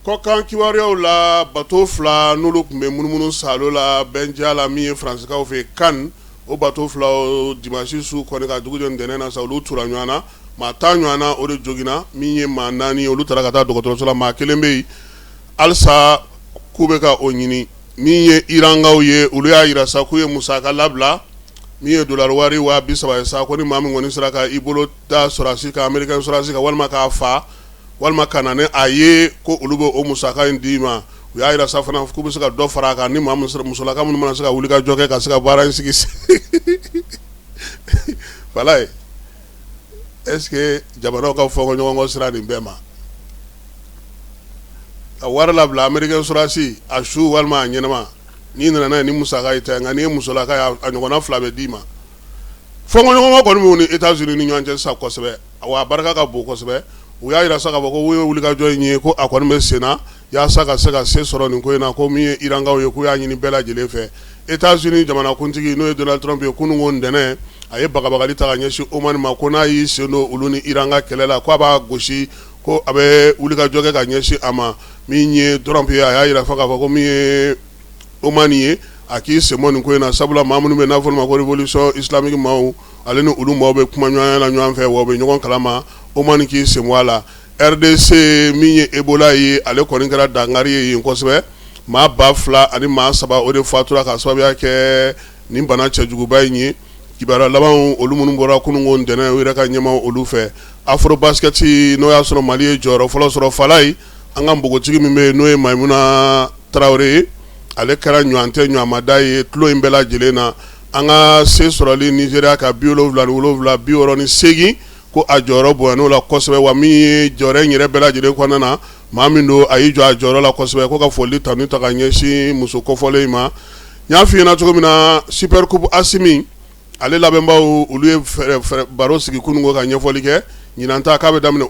Kɔkan kibaruyaw la, bateau fila n'olu tun bɛ munumunu saalo la bɛnja la, min ye Faransikaw fɛ Cannes, o bateau fila dimanche su kɔni ka dugu jɛ ntɛnɛn na sa, olu tura ɲɔgɔn na. Maa 10 ɲɔgɔn na, o de joginna. Min ye maa naani, olu taara ka taa dɔgɔtɔrɔso la. Maa kelen bɛ yen halisa k'u bɛ ka o ɲini. Min ye Irankaw ye, olu y'a jira sa k'u ye musaka labila min ye dolari wari 30.000 ye sa, ko ni maa min kɔni sera ka i bolo da sɔrɔdasi kan, américain sɔrɔdasi kan, walima k'a fa walima ka na ni a ye, ko olu bɛ o musaka in d'i ma. U y'a jira sa fana k'u bɛ se ka dɔ fara a kan ni maa musolaka minnu mana se ka wuli ka jɔ kɛ ka se ka baara in sigi. Falaye, est ce que jamanaw ka fɔ ɲɔgɔn kɔ sira nin bɛɛ ma ka wari labila américain sɔrɔdasi a su walima a ɲɛnama, n'i nana n'a ye ni musaka ye tɛ, nka n'i ye musolaka ye, a ɲɔgɔnna fila bɛ d'i ma. Fɔnkɔɲɔgɔnkɔ kɔni b'u ni États-Unis ni ɲɔgɔn cɛ sisan kosɛbɛ, wa a barika ka bon kosɛbɛ. U y'a jira sa k'a fɔ ko u ye wulikajɔ in ye, ko a kɔni bɛ sen na yaasa ka se ka se sɔrɔ nin ko in na. Ko min ye Irankaw ye, k'u y'a ɲini bɛɛ lajɛlen fɛ. États-Unis jamanakuntigi, n'o ye Donald Trump ye, kununko ntɛnɛn, a ye bagabagali ta ka ɲɛsin Oman ma, ko n'a y'i sen don olu ni Iran ka kɛlɛ la, ko a b'a gosi, ko a bɛ wulikajɔ kɛ ka ɲɛsin a ma. Min ye Trump ye, a y'a jira fɔ k'a fɔ ko min ye Oman ye, a k'i sen bɔ nin ko in na, sabula maa minnu bɛ n'a fɔ ma ko révolution islamique maaw, ale ni olu maaw bɛ kuma ɲɔgɔnya la ɲɔgɔn fɛ, wa u bɛ ɲɔgɔn kalama. Oman k'i sen bɔ a la. RDC, min ye Ebola ye, ale kɔni kɛra dankari ye yen kosɛbɛ. Maa 2003, o de fatura ka sababuya kɛ nin bana cɛjuguba in ye. Kibaruya laban olu minnu bɔra kununko ntɛnɛn u yɛrɛ ka ɲɛmaw olu fɛ, Afrobasket, n'o y'a sɔrɔ Mali ye jɔyɔrɔ fɔlɔ sɔrɔ. Falaye, an ka npogotigi min bɛ yen, n'o ye Mayimuna Tarawele ye, ale kɛra ɲɔgɔn tɛ ɲɔgɔnmada ye tulon in bɛɛ lajɛlen na. An ka se sɔrɔli Nizeriya ka 77-68, ko a jɔyɔrɔ bonyana o la kosɛbɛ. Wa min ye jɔyɔrɔ in yɛrɛ bɛɛ lajɛlen kɔnɔna na, maa min don, a y'i jɔ a jɔyɔrɔ la kosɛbɛ, ko ka foli tanu ta ka ɲɛsin muso kofɔlen in ma. N y'a f'i ɲɛna cogo min na, Super Coupe Asimi, ale labɛnbaw, olu ye baro sigi kunun ko ka ɲɛfɔli kɛ. Ɲinan ta k'a bɛ daminɛ.